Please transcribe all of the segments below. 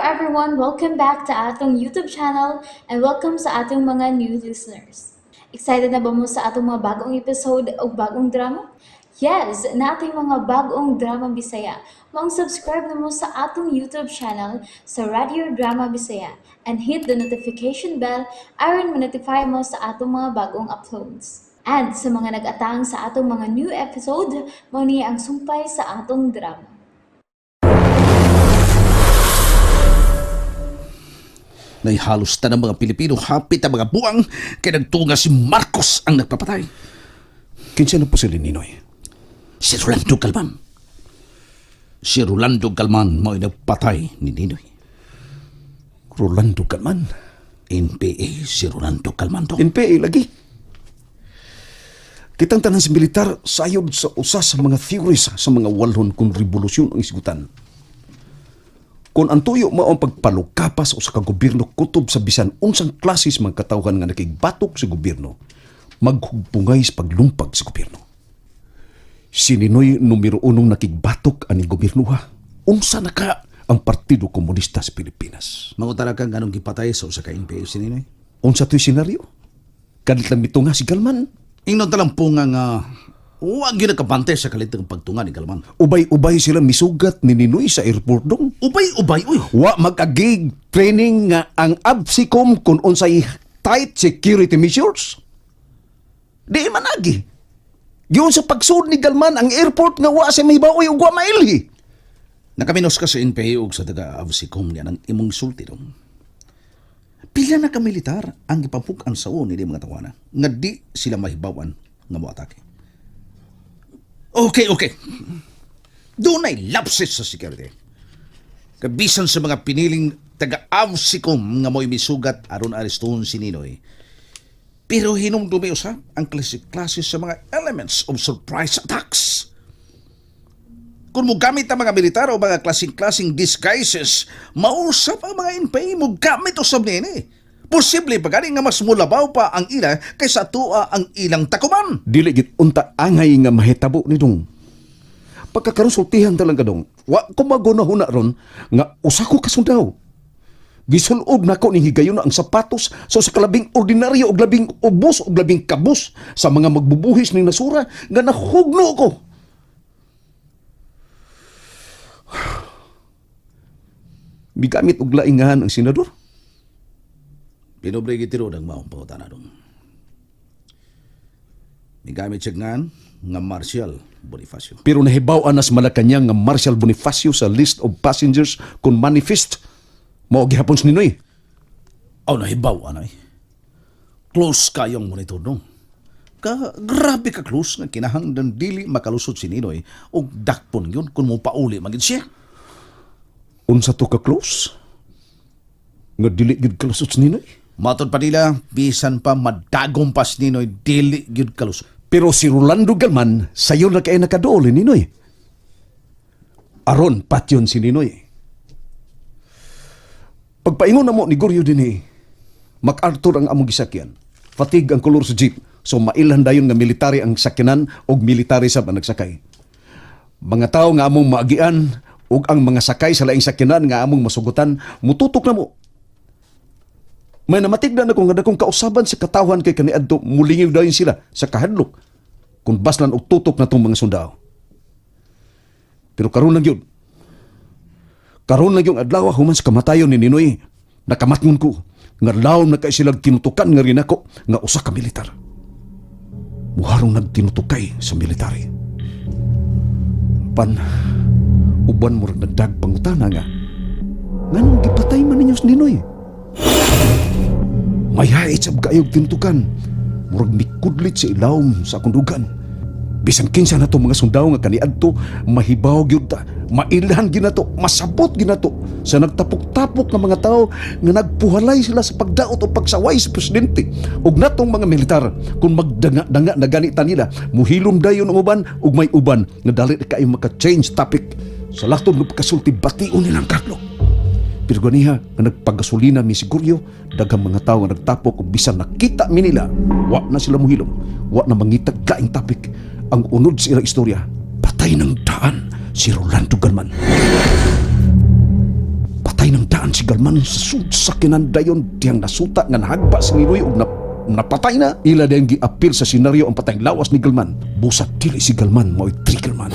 everyone! Welcome back to atong YouTube channel and welcome sa atong mga new listeners. Excited na ba mo sa atong mga bagong episode o bagong drama? Yes, nating mga bagong drama Bisaya. Maong subscribe na mo sa atong YouTube channel sa Radio Drama Bisaya and hit the notification bell aron ma-notify mo sa atong mga bagong uploads. And sa mga nag-atang sa atong mga new episode, mao ni ang sumpay sa atong drama. Nay halos tanang mga Pilipino hapit ang mga buang kay nagtunga si Marcos ang nagpapatay. Kinsa na po sila Ninoy? Si Rolando Galman. Si Rolando Galman mo'y nagpatay ni Ninoy. Rolando Galman. NPA si Rolando Galman to. NPA lagi. Kitang tanan sa militar sayod sa usa sa mga theories sa mga walhon kung revolusyon ang isgutan. Kung ang tuyo mao ang pagpalukapa sa usa ka gobyerno kutob sa bisan unsang klase sa mga katawhan nga nakigbatok sa gobyerno, maghugpungay sa paglumpag sa gobyerno. Si Ninoy numero unong nakigbatok aning gobyerno ha. Unsa na ka ang Partido Komunista sa Pilipinas? Mangutara ka nganong gipatay sa usa ka NPA si Ninoy. Unsa to'y senaryo? Kalit lang mito nga si Galman. Ingnon talang po nga nga huwag yun nagkabante sa kalit ng pagtunga ni Galman. Ubay-ubay sila misugat ni Ninoy sa airport dong. Ubay-ubay, uy! Wa mag-agig training nga ang ABSICOM kung unsay tight security measures. Di man agi. Giun sa pagsud ni Galman ang airport nga wa sa mahibaoy ug wa mailhi. Nakaminos ka sa NPA ug sa taga Avsicom niya ng imong sulti dong. Pila na ka militar ang gipampukan sa ni mga tawana nga di sila mahibawan nga moatake. Okay, okay. Dunay lapses sa security. Kabisan sa mga piniling taga Avsicom nga mo'y misugat aron arestuhon si Ninoy. Pero hinumdumi usa ang klase-klase sa mga elements of surprise attacks. Kung mogamit ang mga militar o mga klaseng-klaseng disguises, mausap ang mga NPA mo gamit usab nini. Posible pa gani nga mas mulabaw pa ang ila kaysa tuwa ang ilang takuman. Dili gid unta angay nga mahitabo ni dong. Pagkakaroon sultihan talang dong, wa ko magunahuna ron nga usa ko kasundaw. Gisulob nako ning higayon ang sapatos sa usa ka labing ordinaryo og labing ubos og labing kabus sa mga magbubuhis ning nasura nga nahugno ko. Migamit og laingahan ang senador. Pinobre gitiro ng maong pangutana dong. Migamit siya ngan nga Marcial Bonifacio. Pero nahibaw-an na sa Malacañang nga Marcial Bonifacio sa list of passengers kung manifest mao gihapon si Ninoy. Aw, nahibaw anay. Close kayong monitor dong. Ka, grabe ka close nga kinahanglan dili makalusot si Ninoy og dakpon yun kung mo pauli magid siya. Unsa to ka close? Nga dili gid kalusot si Ninoy. Matod pa nila, bisan pa madagom pas Ninoy, dili gyud kalusot. Pero si Rolando Galman sayo na kay nakaduol ni Ninoy. Aron patyon si Ninoy. Pagpaingon na mo ni Goryo dinhi, MacArthur ang among gisakyan. Fatigue ang kolor sa jeep. So mailhan dayon nga military ang sakyanan og military sab ang nagsakay. Mga tao nga among maagian ug ang mga sakay sa laing sakyanan nga among masugutan, mututok na mo. May namatigdan ako nga dakong kausaban sa katawhan kay kaniadto mulingiw dayon sila sa kahadlok kung baslan og tutok na tong mga sundao. Pero karon lang yun. Karon lang yung adlaw human sa kamatayon ni Ninoy. Nakamatngon ko nga lawom na kay sila tinutukan nga rinako nga usa ka militar. Muharong nagtinutukay sa military. Pan uban mo nagdag pangutana nga nganong gipatay man ninyo si Ninoy? May hait sab kaayog tinutukan. Murag mikudlit sa ilawom sa akong dugan. Bisan kinsa na to mga sundao nga kaniadto, mahibaw gyud ta, mailhan gyud nato, masabot gyud nato sa nagtapok-tapok nga mga tao nga nagpuhalay sila sa pagdaot o pagsaway sa presidente ug natong mga militar kung magdanga-danga na ganita nila, muhilom dayon ang uban ug may uban nga dali na kaayo maka-change topic sa lakton nga pagkasulti bation nilang katlok. Pero ganiha nga nagpagasolina mi siguryo, daghang mga tao nga nagtapok ug bisan nakita mi nila, wa na sila muhilom, wa na mangitag laing topic. Ang unod sa ilang istorya, patay ng daan si Rolando Galman. Patay ng daan si Galman sa sud sakyanan dayon dihang nasuta nga nahagba si Ninoy ug napatay na. Ila dayong giapil sa senaryo ang patayng lawas ni Galman. Busa dili si Galman mao'y triggerman.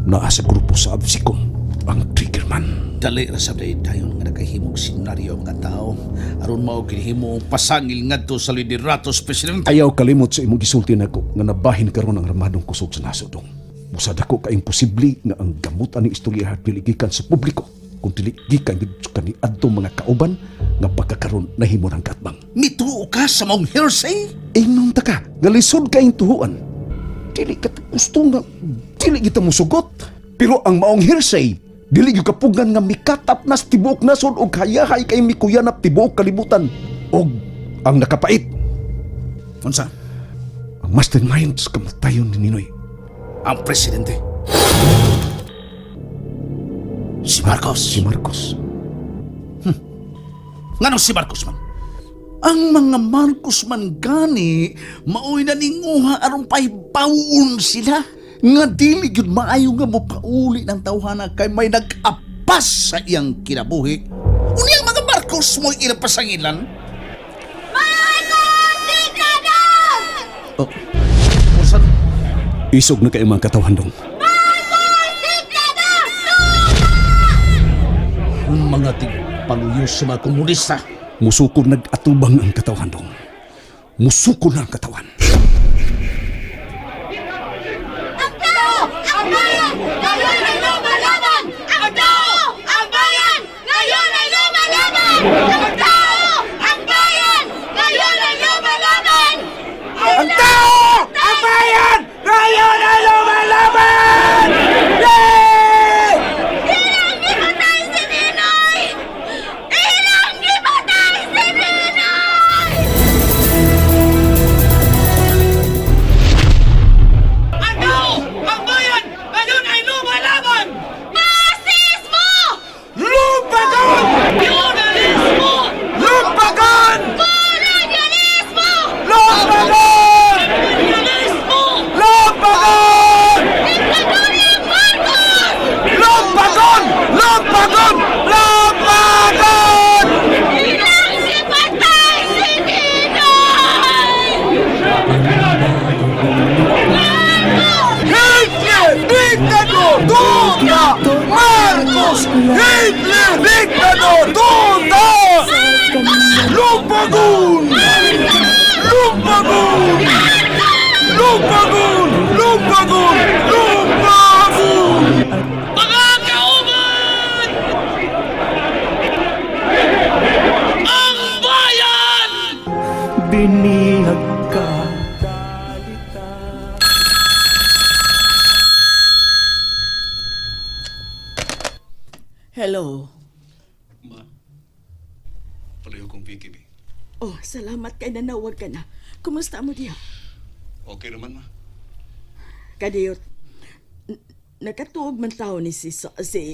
Naa sa grupo sa Absicom ang triggerman. Dali ra sa day dayon nga nakahimog senaryo ang mga tao aron mao ginhimo ang pasangil ngadto sa liderato sa presidente. Ayaw kalimot sa imong gisulti nako nga nabahin karon ang armadong kusog sa nasod, dong. Busa dako ka imposible nga ang gamot aning istorya dili gikan sa publiko kung dili gikan gid kaniadtong mga kauban nga pagkakaron nahimo ng katbang. Mituo ka sa maong hearsay? Ingnon ta ka, nga lisod kaayong tuhuan. Dili ka gusto nga dili kita musugot. Pero ang maong hearsay, dili gyud kapugan nga mikatap nas tibuok nasod og hayahay kay mikuyanap tibuok kalibutan. Og ang nakapait, Unsa? ang mastermind sa kamatayon ni Ninoy. Ang presidente. Si Marcos. Si Marcos. Nganong si Marcos man? Ang mga Marcos man gani, maoy na ninguha aron pahibawon sila. Nga dili gyud maayo nga mopauli ng tawhana kay may nag-apas sa iyang kinabuhi. Unya ang mga Marcos mo'y ilang pasangilan. Oh, Unsa? isog na kayo mga katawhan, dong. Ang mga tigpaluyo sa mga komunista. Musuko nag-atubang ang katawhan, dong. Musuko na ang katawan. Ang tao! Ang bayan! Ngayon ay lumalaban! Ang tao! Ang bayan! Ngayon ay lumalaban! Ang tao! Ang bayan! Ngayon ay lumalaban! Ang tao! Ang bayan! Ngayon ay lumalaban! Yay! Ilang gipatay si Ninoy! Ilang gipatay si Ninoy! Ang tao! Ang bayan! Ngayon ay lumalaban! Fascismo! Lumpagon! Feudalismo! Lumpagon! Colonialismo! Lumpagon! Imperialismo! Lumpagon! Diktatorya Marcos! Lumpagon! Lumpagon! Lumpagon! Ilang gipatay si Ninoy! Hitler! Dictator! Duta! Marcos! Hitler! Dictator! Duta! Lumpagon! Lumpagon! Lumpagon! Lumpagon! Lumpagon! Mga kauban! Ang bayan! Binihag ka. Hello. Ma, palayo kong PKB. Oh, salamat kay nanawag ka na. Kumusta mo diha? Okay naman, ma. Kadiyot. Nakatuog man tao ni si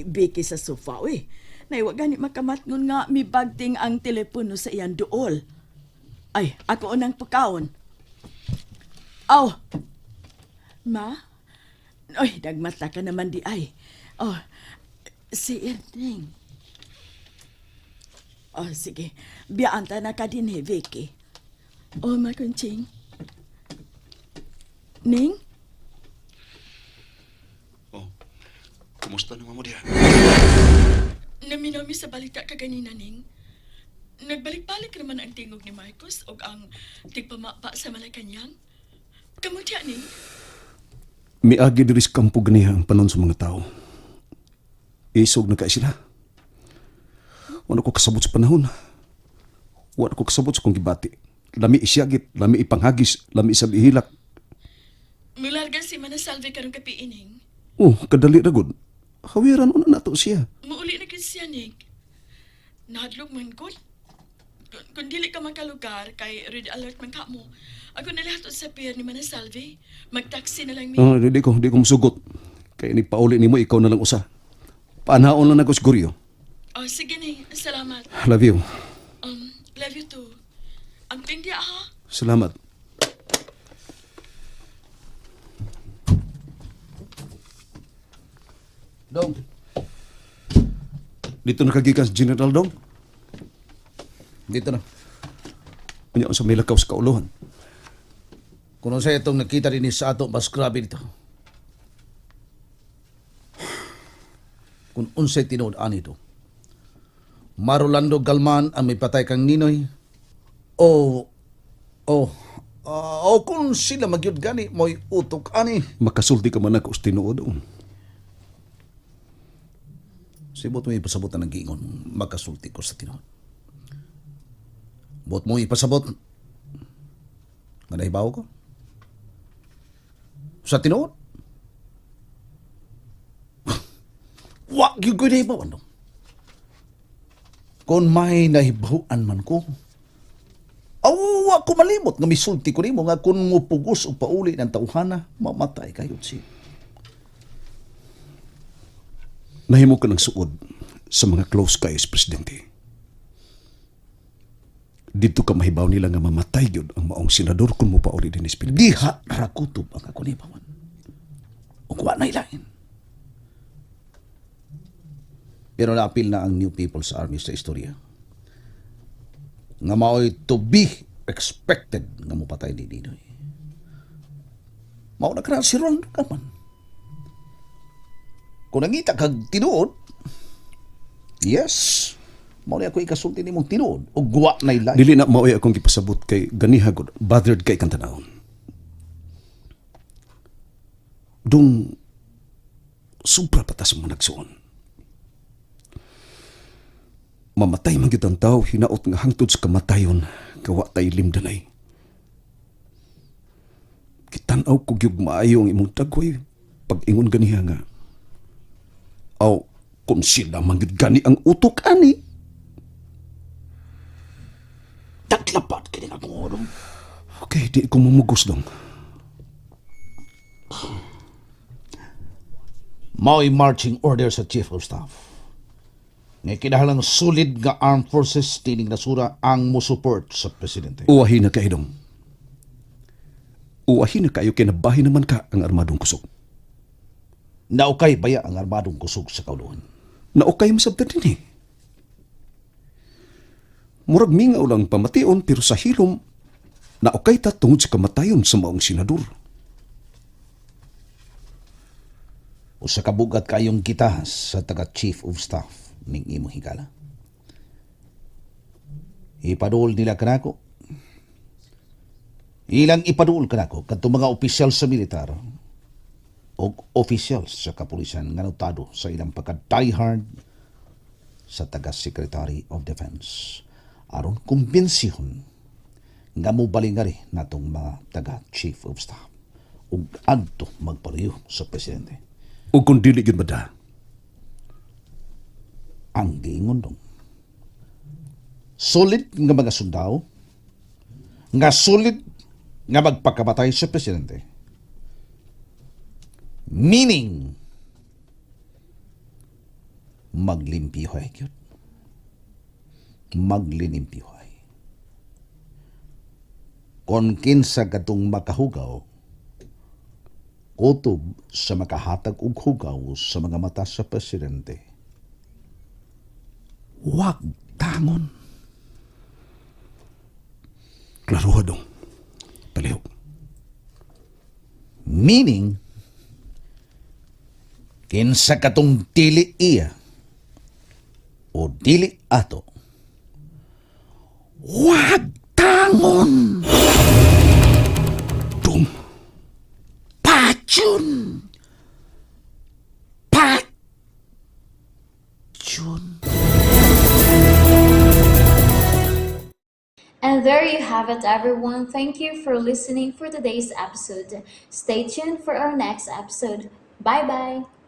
Vicky sa sofa, uy. Naiwa gani makamatngon nga mi bagting ang telepono sa iyang duol. Ay, ako unang pagkaon. Aw! Ma? Oy, nagmata ka naman di ay. Oh, si Erning. Oh, sige. Biyaan ta na ka din eh, Vicky. Oh, makunching. Ning? Oh, kumusta naman mo diha? Naminami sa balita kaganina, Ning. Nagbalik-balik naman ang tingog ni Marcos o ang tigpamapa sa Malacanang. Kamu diha, Ning? Miagi diri sa kampo ganiha ang panon sa mga tao. Isog na kay sila. Wala ko kasabot sa panahon. Wala ko kasabot sa kong gibati. Lami isyagit, lami ipanghagis, lami isab ihilak. Mularga si Manasalve karong kapiining. Oh, kadali ra gud. Hawiran una nato siya. Muuli na gid siya, Ning. Nahadlok man ko. Kung dili ka makalugar, kay red alert man ka mo. Ako nalihato sa pier ni Manasalve. Magtaksi na lang mi. Oh, di ko musugot. Kay ni pauli nimo ikaw na lang usa. Panaon lang nako siguro. Oh, sige, Ning. Salamat. Love you. Love you too. Ang tindi, ha? Salamat. Dong. Dito na kagikan sa General Dong. Dito na. Unya unsa may lakaw sa kauluhan. Kung sa itong nakita rin sa ato, mas grabe dito. Kung unsay tinuod ani ito. Marolando Galman ang may patay kang Ninoy. O, o, o kung sila magyud gani, mo'y utok ani. Makasulti ka man ako sa tinuod. Dong. Sibot mo ipasabot na giingon, makasulti ko sa tinuod. Bot mo ipasabot, nga nahibaw ko. Sa tinuod. Wa gyud ko'y nahibawan no. Kung may nahibawan man ko, aw, wa ko malimot nga misulti ko nimo nga kung mupugos o pauli ng tawhana, mamatay kayo siya. Nahimo ka ng suod sa mga close kayo sa presidente. Dito ka mahibaw nila nga mamatay yun ang maong senador kung mopauli din is Pilipinas. Diha rakutob ang ako nibawan. Ug wa na ilain. Pero naapil na ang New People's Army sa istorya. Nga mao'y to be expected nga mopatay ni Ninoy. Mao na karon si Rolando Gaman. Kung nangita kag tinuod, yes, mao na ako ikasulti nimong tinuod ug wa na ilain. Dili na maoy akong gipasabot kay ganiha gud, bothered kay kang tanawon. Dung sobra patas mo nagsuon. Mamatay man gyud ang tao hinaot nga hangtod sa kamatayon kawa tay limdanay. Gitan-aw ko gyud maayo ang imong tagway pag ingon ganiha nga. Aw, kung sila man gyud gani ang utok ani. Taglapat kini akong orong. Okay, di ko mumugos dong. Mao'y marching order sa Chief of Staff. Nga kinahanglang solid nga armed forces tining nasura ang mo-support sa presidente. Uwahin na kayo dong. Uwahin na kayo kay nabahin naman ka ang armadong kusog. Naukay baya ang armadong kusog sa kauluhan. Naukay masabtan din eh. Murag mingaw lang pamation pero sa hilom, naukay ta tungod sa kamatayon sa maong senador. Usa ka bugat kayong gitahas sa taga Chief of Staff ning imong higala. Ipadul nila kanako. Ilang ipadul kanako kadtong mga opisyal sa militar o opisyal sa kapulisan nga notado sa ilang pagka diehard sa taga Secretary of Defense aron kumbensihon nga mobalingari natong mga taga Chief of Staff ug adto magpareho sa presidente. O kung dili gyud bada, Ang giingon dong. Solid nga mga sundao, nga solid nga magpakamatay sa presidente. Meaning, maglimpihoy gyud. Maglilimpihoy. Kon kinsa katong makahugaw, kutob sa makahatag og hugaw sa mga mata sa presidente. Wag tangon. klaruha dong. Palihog. Meaning, kinsa katong dili iya o dili ato, wag tangon. Dong, Patyon! Patyon! And there you have it, everyone. Thank you for listening for today's episode. Stay tuned for our next episode. Bye bye.